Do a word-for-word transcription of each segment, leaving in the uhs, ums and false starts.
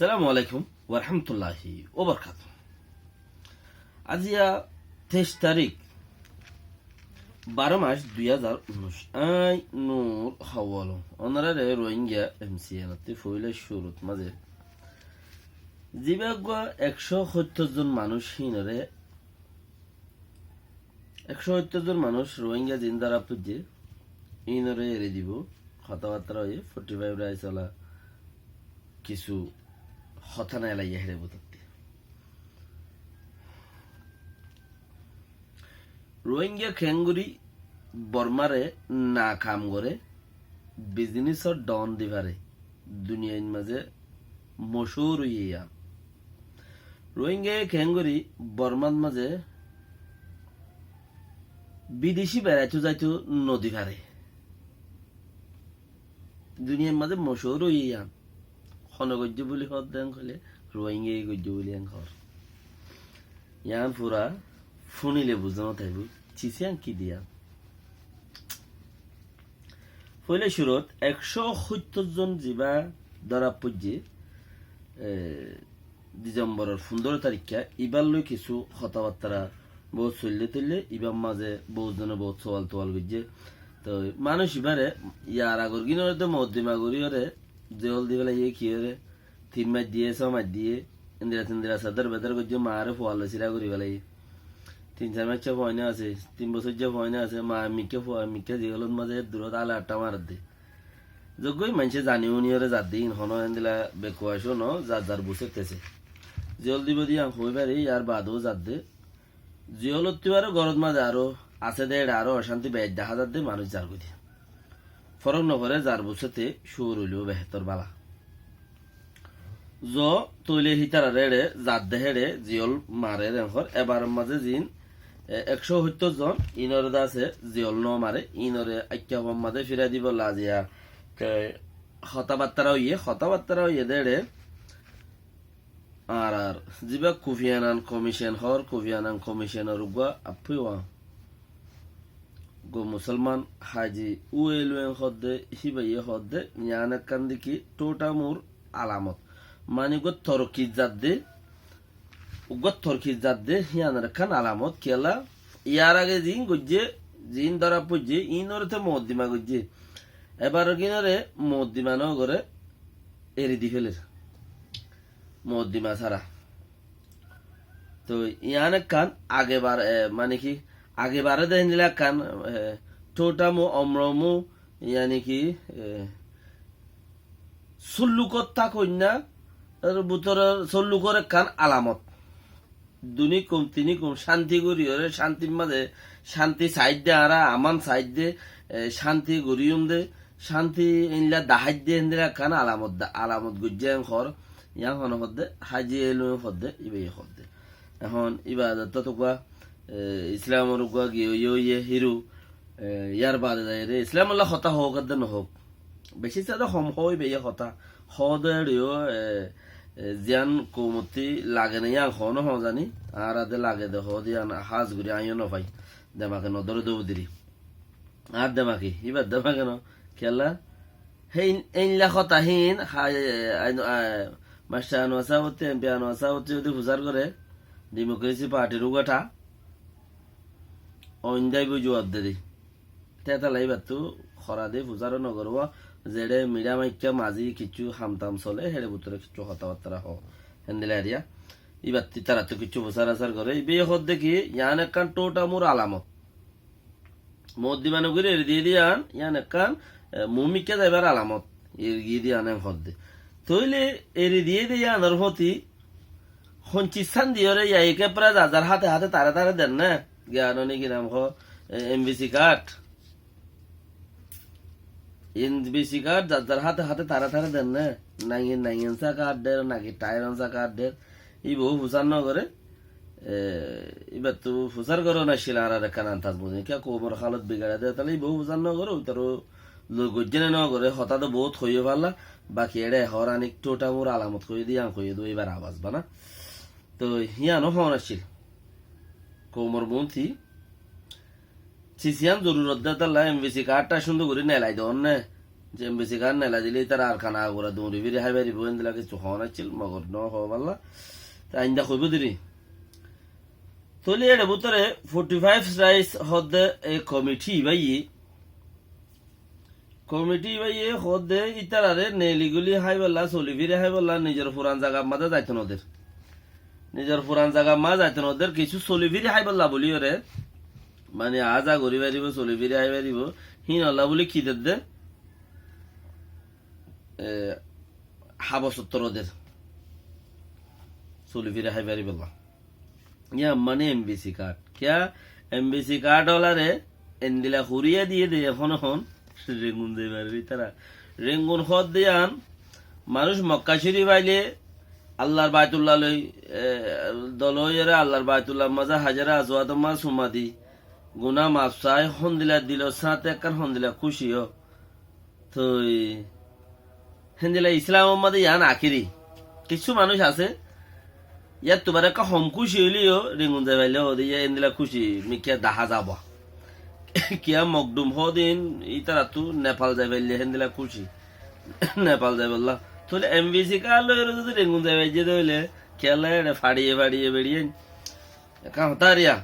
Assalamu alaikum warahmatulláhi wabarakátuhu. Aijja teic tarík, baró mac, dui házar unnúic. Añí Nur Hawal. Ónorare Rohingya M C N ottú foila cúrut mazé zibá uggwá ekcó hóittor zon manúic híinore ekcó hóittor zon manúic Rohingya ziín dóra foijjé, íinore eri dibou. Hotábattara óiye, forty five rights ola kissú hotá nelaiyé héçe bútottí. Rohingya keéngorí Bormáre nakam goré, biznesor dhon di faré, duniyair mazé mochúr óiye yían. Rohingyaye keéngorí Bormár mazé bidecí beraitó zaitó nodi faré, duniyair mazé mochúr óiye yían. Hone goijjé buli hoódde en hoilé, Rohingyaye goijjé buli en hoór. Yían fura fúnile buzá no táibo, cisiyán ki diyan. Foila cúrut ekcó hóittor zon zibá dóra foijjé, e, Disemboror fundóro taríkka, ibár loi kissú hotábattara bout soillé toillé, ibár mazé bout zone bout sowal towal goijjé. Toi manúic ibáre yar agor gínoré de moddima goríyoré, ziyól di felaiyé kiyóre, tin maic diyé, só maic diyé, endilla tendilla sedor bedor goijjé, maáre fualloi sira gorí felaiyé. Tin sair maicca fuain asé, tin bosóijja fuain asé, maa mikká fua mikká ziyólot mazé durot ale aththá maredde. Zoggói maincé zani uniyóre zadde, íin honó endilla bekkuwa cóno, zar zar busót asé. Ziyól dibou de yían hoói fari, yar baade ó zadde. Ziyólottú aró górot mazé aró asé de, eçe aró ocánti beéc dahá zadde, manúic zargói de. Forók noforé, zar busóte cúur óilou behétor bála. Zo toile hítararé eçe zadde héçe ziyól mare de en hoór, ebaror mazé ziín, e, ekcó hóittor zon, íinoré de asé ziyól no mare, íinoré aikká fua mazé firai dibou laziya. Te hotábattara óiye, hotábattara óiye de eçe, añárar zibá Kofi Annan komicen hoór, Kofi Annan komicenor uggwá affúwa uggwá musolman haji ueluen hoódde, híbaye hoódde, yían ekkán de ki thóthamur alamot. Mani uggwá torki zadde, uggwá torki zadde, yíanor ekkán alamot. Kiyólla, yar age ziín goijjé, ziín dóra foijjé, íinoré te moddima goijjé. Ebar gínoré moddima no goré, eri di féler. Moddima sára. Toi yían ekkán age bar, e, mani ki, age bare de héndilla ekkán, e, thóthamu, omromu, yáni ki, e, sullukot tákoinna, ar bútore sullukor ekkán alamot. Duni kum, tini kum, cánti goríyoré, cántir mazé, cánti saidde, añára aman saidde, e, cánti goríyum de, cánti éilla daháidde, héndilla ekkán alamot da-, alamot goijjé en hoór, yían hone hoódde, haji elum hoódde, íbaye hoódde. Ehón íba de to tuwa, e, Islamor uggwá giyói óiye híru, e, yar baade zaiyóre Islamolla hotá hoók edde nohók. Beci sáda hom hoói beye hotá. Hoóde eçeyó, e, e, ziyán koumottí lage né yían hoó no hoó zani. Añára de lage de hoóde yían hás gorí aññíyo nofai. Demake nodóre dóu diri. Añár demake, íbar demake no. Kiyólla? Héin, éinla hotá híin, há, e, e, ain, e, Mastar Anuwar sábottí, M P Anuwar sábottí zodi fusár goré, Democracy Partyr uggwá tha, oin daibo juwab de de. Tetala íbattú hora de fusáró nogoríbo, zeçé miçá maikká mazí kiccú hamtam solé, héçe bútore kiccú hotábattara hoó. Héndilla eriya. Íbattú tarattú kiccú fusár asár goré. Íbaye hoódde ki, yían ekkán thóthamur alamot. Moddima nogorí eri diyé de yían, yían ekkán, e, muúmikká zaibar alamot. Eri diyé de yían en hoódde. Tóile eri diyé de yíanor fóti Honci sán diyoré yai kepra zar zar háte háte taré taré der né? Giyan oni ki nam hoó, e, M V C card. M V C card zar zar háte háte taré taré der né? Naki, naki ensa card der, naki thair ensa card der. Ibou fusár no goré. E, ibattú fusár goré naccíl, añárar ekkán antaz buzí. Kiyá koumor halot bigaçé de, tale ibou fusár no goré, uitaró loi goijjé né no goré, hotá de bout hoiyé falla, baki eçé hoór anik thóthamur alamot hoiyé de, yián hoiyé de, ibar abas bana. Toi yiáno hoón accíl. Koumor bunti. Sis yián zorurot de talla M V C card-ta cúndor gorí nelai doón né. Ze embesi kaád nelai dile ítara Arkan agura duñri firi hái faribó, héndilla kessú hoón accíl, mogor no hoóballa. Te ainda hoibó deri. Tóile ére bútore forty five rights hoódde e komiti ibáye, komiti ibáye hoódde ítarare neli guli háibolla, soli firi háibolla nizor furan zagar mazé zaito no der. Nizor furan zagar mazé zaito no der, kessú soli firi háibolla buli ére, mani aza gorí faribó, soli firi hái faribó, híinolla buli ki der de? E, habos ottor der. Soli firi hái faribólla. Yián mani embesi kaád. Kiyá? Embesi kaád ólaré endilla huriya diye de ehón ehón Rengun zai farer ítara. Rengun hoódde yián manúic Mokka Córif aile Allar Baitulla loi, e, dol óiyore Allar Baitullar mazé Hajare Aswador mazé suma di guná maf sai, hondilla dilor sáñte ekkán hondilla kúci ó. Toi héndilla Islamor mazé yián akéri. Kessú manúic asé, yáttu bar ekká hom kúci óileyo, Rengun zai faille hoóde yá héndilla kúci mikká dahá zaba. Kiyá Mokdum hoódin, ítarattú Nepal zai faille héndilla kúci. Nepal zai bolla. Tóile embesi kaád loiyore zodi Rengun zai faijje de óile, kiyólla ére façiye façiye beçiye. Ekkán hotá ar yá.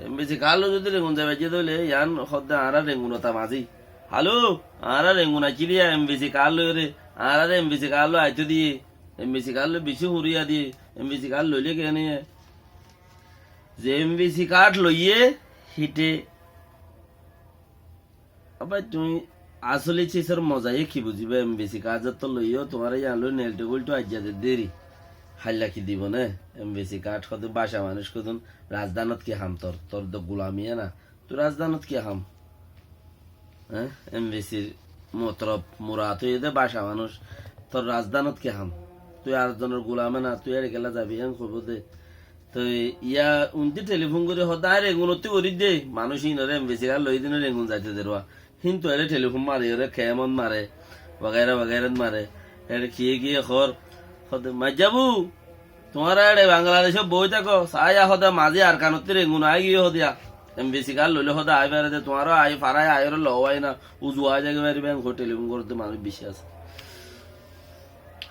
Embesi kaád loi zodi Rengun zai faijje de óile, yián hoódde añára Rengun ota mazí. Halo, añára Rengun aiccíl yá, embesi kaád loiyore, añáráre embesi kaád loi aitó diye, embesi kaád loi bicí huriya diye, embesi kaád loile kene? Ze embesi kaád loiye, híte Abá, tuñí asóli cízor moza yé ki buzíba? Embesi kaád zottót loiyó, tuáñra yián loi nel tebul tu aijja de deri. Háilla ki dibo né? Embesi kaád hoóde báca manúic hodún, razdanot ki ham tor? Tor de gulami yé na. Tui razdanot ki ham? Hé? Embesir motolob, murad óiye de báca manúic. Tor razdanot ki ham? Tui ar zonor gulam na, tui ére kiyólla zabi, en hoibó de. Toi yá undi telifón gorí hoóde, añí Rengunottú gorí de, manúic inoré embesi kaád loi dine Rengun zaito de ruwa. Híntu eçé telifón mare, eçé kemot mare, wagaira wagairat mare. Eçé kiyé kiyé hoór, hoóde, maijjabu, tuáñra eçé Bangladecót boói táko, saáiya hoóde mazé Arkanottú Rengun aái giyé hoóde yá. Embesi kaád loilé hoóde aái fare de, tuáñra aái faráiya, aáiyoré loó aái na, uzu aái zagói faribá, en hoói telifón goródde manúic bicí asé.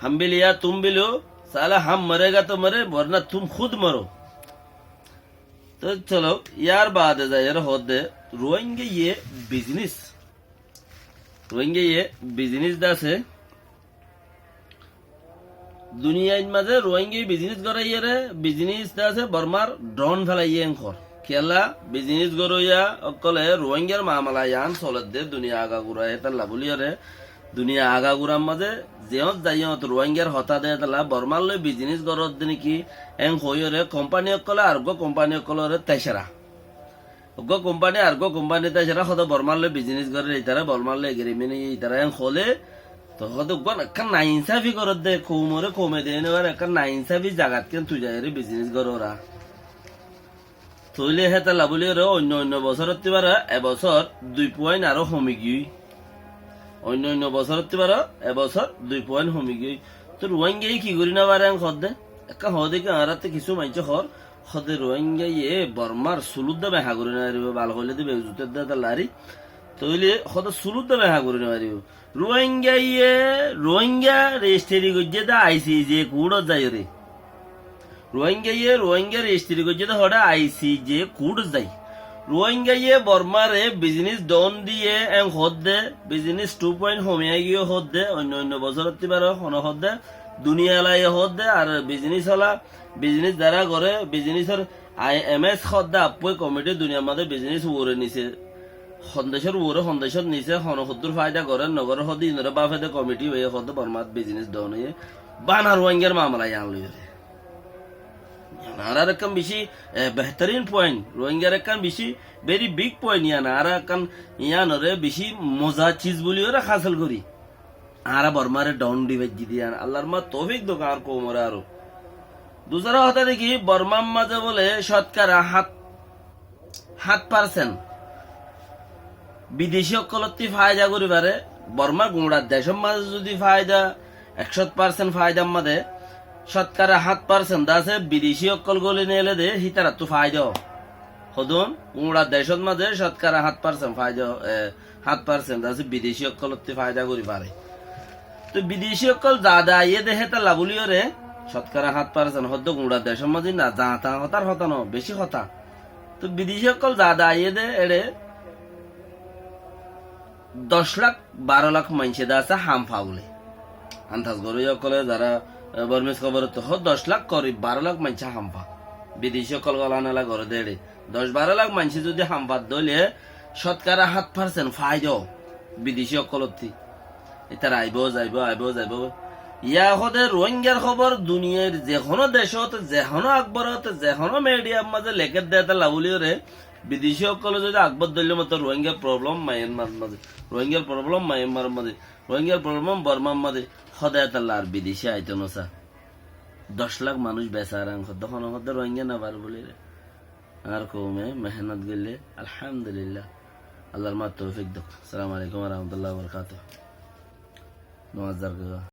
ہم بھی لیا، تم بھی لو، سالہ ہم مرے گا تو مرے، ورنہ تم خود مرو۔ Toi colo, yár baade zaiyóre hoódde, Ruáingaye bizinis. Ruáingaye bizinis de asé. Duniyair mazé Ruáingaye bizinis goráiyore, bizinis de asé Bormár dhon félaiyé en hoór. Kiyólla bizinis goróiya ókkole Ruáingar mamala yián soledde duniya agagura hétalla bóliyore, duniya agagurar mazé zeñót zaiyót Ruáingar hotá de hétalla Bormár loi bizinis goródde néki en hoóiyore kompani ókkole ar uggúa kompani ókkolore tecera. Uggúa kompani ar uggúa kompani tecera hoóde Bormár loi bizinis gorér, ítara Bormár loi egrimen óiye, ítara en hoóle, to hoóde uggúa ekkán nainsáfi gorédde, koumore koume de no fare, ekkán nainsáfi zagatkén tui zaiyóre bizinis goróra. Tóile hétalla bóliyore oinno oinno bosórottú ibára e bosór dui puáin aró homi giyói. Oinno oinno bosórottú ibára e bosór dui puáin homi giyói. Toi Ruáingaye ki gorí no fare en hoódde? Ekkán hoóde ki añárattú kissú maincé hoór, hoóde Ruáingaye Bormár suludda meha gorí no faribó, bal hoilé de beuzzuti de hétalla ari. Tóile hoóde suludda meha gorí no faribó. Ruáingaye, Ruáinga rejistiri goijjé de I C J kuthót zaiyóre. Ruáingaye, Ruáinga rejistiri goijjé de hoçé I C J kuthót zai. Ruáingaye Bormáre bizinis dhon diye en hoódde, bizinis tu puáin homi aigiyói hoódde, oinno oinno bosórottú ibára hono hoódde, duniyalaye hoódde, ar bizinis ola, bizinis zará goré, bizinisor I M S hoódde, appói komiti duniyar mazé bizinis uore nise, hondecór uore hondecór nise, hono hoddúr faida goré nogoré hoódde, inoré báfe de komiti óiye hoódde Bormát bizinis dhon óiye, bana Ruáingar mamala yián loiyóre. Yián añárar ekkán bicí, e, behtorin puáin, Ruáingar ekkán bicí very big puáin yián, añára ekkán yiánoré bicí moza ciz bóliyoré hásil gorí. Añára Bormáre dhon di faijjí de yián, Allar ma toufik douk añár koumoré aró. Dusára hotá de ki, Bormár mazé bóle cótkara hát, hát parsent bidecí ókkolótti faida gorí fare, Bormá guñça decór mazé zudi faida, ek cót parsent faidar mazé cótkara hát parsent de asé, bidecí ókkol góli neile de, hítarattú faida ó. Hodún, guñça decót mazé cótkara hát parsent faida ó, e, háñt parsent asé bideci ókkolótti faida gorí fare. Toi bideci ókkol zade aiyé dé hétalla bóliyoré cótkara háñt parsent hoddé guñça decór mazé na, zañtañ hotár hotá no, beci hotá. Toi bideci ókkol zade aiyé dé éçe doc lak, baró lak maincé dé asé ham fa bóli. Andas goróya ókkole zará, e, Bormis hóborottú hoó doc lak korib baró lak maincé ham fa. Bideci ókkol golanela goré dé éçe. Doc baró lak maincé zodi ham fa dóile cótkara háñt parsent faida bideci ókkolótti. Ítara aibó, zaibó, aibó, zaibó. Yá hoó dé Ruáingar hóbor duniyair ze honó decót, ze honó akborot, ze honó midiyar mazé lekér dé hétalla bóliyoré bideci ókkole zodi akbor dóille mottor Ruáingar problem Mayanmar mazé, Ruáingar problem Mayanmar mazé, Ruáingar problem Bormar mazé, hoó dé hétalla ar bideci aitó nosá. Doc lak manúic besarang hoddé, hono hoddé Ruáinga no fare bóliyoré. Añár koume mehénot goille, alhamdulillah. Allar ma toufik douk. Assalamu alaikum wa rahmatullahi wa barakatuhu. Nomaz zargói.